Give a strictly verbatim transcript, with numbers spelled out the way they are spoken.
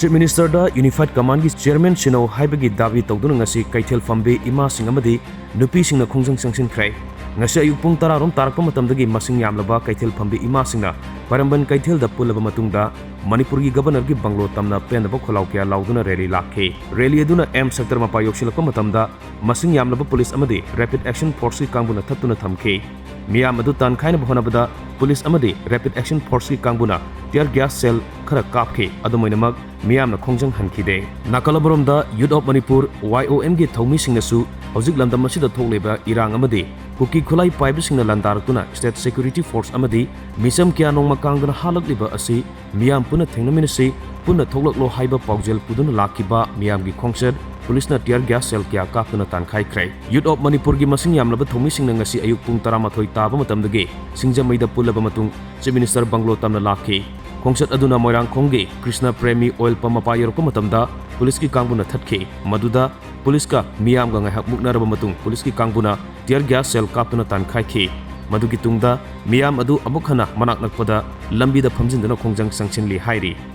Chief Minister ꯗ Unified Command ꯀꯤ Chairman ꯁꯤꯟꯅꯧ ꯍꯥꯏꯕꯒꯤ Dhabi ꯇꯧꯗꯨꯅ ꯉꯁꯤ ꯀꯩꯊꯦꯜ ꯐꯝꯕꯤ ꯏꯃꯥꯁꯤꯡ ꯑꯃꯗꯤ ꯅꯨꯄꯤꯁꯤꯡꯅ ꯈꯣꯡꯖꯪ ꯆꯪꯁꯤꯟꯈ꯭ꯔꯦ꯫ ꯉꯁꯤ ꯑꯌꯨꯛ ꯄꯨꯡ ꯇꯔꯥ ꯔꯣꯝ ꯇꯥꯔꯛꯄ ꯃꯇꯝꯗꯒꯤ ꯃꯁꯤꯡ ꯌꯥꯝꯂꯕ ꯀꯩꯊꯦꯜ ꯐꯝꯕꯤ ꯏꯃꯥꯁꯤꯡꯅ ꯄꯔꯝꯕꯟ ꯀꯩꯊꯦꯜꯗ ꯄꯨꯜꯂꯕ ꯃꯇꯨꯡꯗ ꯃꯅꯤꯄꯨꯔꯒꯤ Governor ꯒꯤ ꯕꯪꯒ꯭ꯂꯣ ꯇꯝꯅ ꯄꯦꯟꯗꯕ ꯈꯣꯜꯂꯥꯎ ꯀꯌꯥ ꯂꯥꯎꯗꯨꯅ rally ꯂꯥꯛꯈꯤ꯫ Rally ꯑꯗꯨꯅ M Sector ꯃꯄꯥ ꯌꯧꯁꯤꯜꯂꯛꯄ ꯃꯇꯝꯗ ꯃꯁꯤꯡ ꯌꯥꯝꯂꯕ police ꯑꯃꯗꯤ Rapid Action Force ꯀꯤ ꯀꯥꯡꯕꯨꯅ ꯊꯠꯇꯨꯅ ꯊꯝꯈꯤ꯫ ꯃꯤꯌꯥꯝ ꯑꯗꯨ ꯇꯥꯟꯈꯥꯏꯅꯕ ꯍꯣꯠꯅꯕꯗ police ꯑꯃꯗꯤ Rapid Action Force ꯀꯤ ꯀꯥꯡꯕꯨꯅ tear gas shell ꯈꯔ ꯀꯥꯞꯈꯤ꯫ ꯑꯗꯨꯝ ꯑꯣꯏꯅꯃꯛ, ꯃꯤꯌꯥꯝꯅ ꯈꯣꯡꯖꯪ ꯍꯟꯈꯤꯗꯦ꯫ ꯅꯥꯀꯜ ꯑꯃꯔꯣꯝꯗ, Youth of Manipur, Y O M ꯒꯤ ꯊꯧꯃꯤꯁꯤꯡꯅꯁꯨ ꯍꯧꯖꯤꯛ ꯂꯝꯗꯝ ꯑꯁꯤꯗ ꯊꯣꯛꯂꯤꯕ ꯏꯔꯥꯡ ꯑꯃꯗꯤ ꯀꯨꯀꯤ ꯈꯨꯠꯂꯥꯏ ꯄꯥꯏꯕꯁꯤꯡꯅ ꯂꯥꯟꯗꯥꯔꯛꯇꯨꯅ State Security Force ꯑꯃꯗꯤ ꯃꯤꯆꯝ ꯀꯌꯥ ꯅꯣꯡꯃ ꯀꯥꯡꯗꯅ ꯍꯥꯠꯂꯛꯂꯤꯕ ꯑꯁꯤ ꯃꯤꯌꯥꯝ ꯄꯨꯟꯅ ꯊꯦꯡꯅꯃꯤꯟꯅꯁꯤ, ꯄꯨꯟꯅ ꯊꯣꯛꯂꯛꯂꯣ ꯍꯥꯏꯕ ꯄꯥꯎꯖꯦꯜ ꯄꯨꯗꯨꯅ ꯂꯥꯛꯈꯤꯕ ꯃꯤꯌꯥꯝꯒꯤ ꯈꯣꯡꯆꯠ police ꯅ tear gas shell ꯀꯌꯥ ꯀꯥꯞꯇꯨꯅ ꯇꯥꯟꯈꯥꯏꯈ꯭ꯔꯦ꯫ Youth of Manipur ꯒꯤ ꯃꯁꯤꯡ ꯌꯥꯝꯂꯕ ꯊꯧꯃꯤꯁꯤꯡꯅ ꯉꯁꯤ ꯑꯌꯨꯛ ꯄꯨꯡ ꯇꯔꯥꯃꯥꯊꯣꯏ ꯇꯥꯕ ꯃꯇꯝꯗꯒꯤ ꯁꯤꯡꯖꯃꯩꯗ ꯄꯨꯜꯂꯕ ꯃꯇꯨꯡ Chief Minister ꯕꯪꯒ꯭ꯂꯣ ꯇꯝꯅ ꯂꯥꯛꯈꯤ꯫ ꯈꯣꯡꯆꯠ ꯑꯗꯨꯅ ꯃꯣꯏꯔꯥꯡꯈꯣꯡꯒꯤ ꯀ꯭ꯔꯤꯁꯅ ꯄ꯭ꯔꯦꯃꯤ oil pump ꯃꯄꯥ ꯌꯧꯔꯛꯄ ꯃꯇꯝꯗ police ꯀꯤ ꯀꯥꯡꯕꯨꯅ ꯊꯠꯈꯤ꯫ ꯃꯗꯨꯗ police ꯀ ꯃꯤꯌꯥꯝꯒ ꯉꯥꯏꯍꯥꯛ ꯃꯨꯛꯅꯔꯕ ꯃꯇꯨꯡ police ꯀꯤ ꯀꯥꯡꯕꯨꯅ tear gas shell ꯀꯥꯞꯇꯨꯅ ꯇꯥꯟꯈꯥꯏꯈꯤ꯫ ꯃꯗꯨꯒꯤ ꯇꯨꯡꯗ ꯃꯤꯌꯥꯝ ꯑꯗꯨ ꯑꯃꯨꯛ ꯍꯟꯅ ꯃꯅꯥꯛ ꯅꯛꯄꯗ ꯂꯝꯕꯤꯗ ꯐꯝꯖꯤꯟꯗꯨꯅ ꯈꯣꯡꯖꯪ ꯆꯪꯁꯤꯜꯂꯤ ꯍꯥꯏꯔꯤ꯫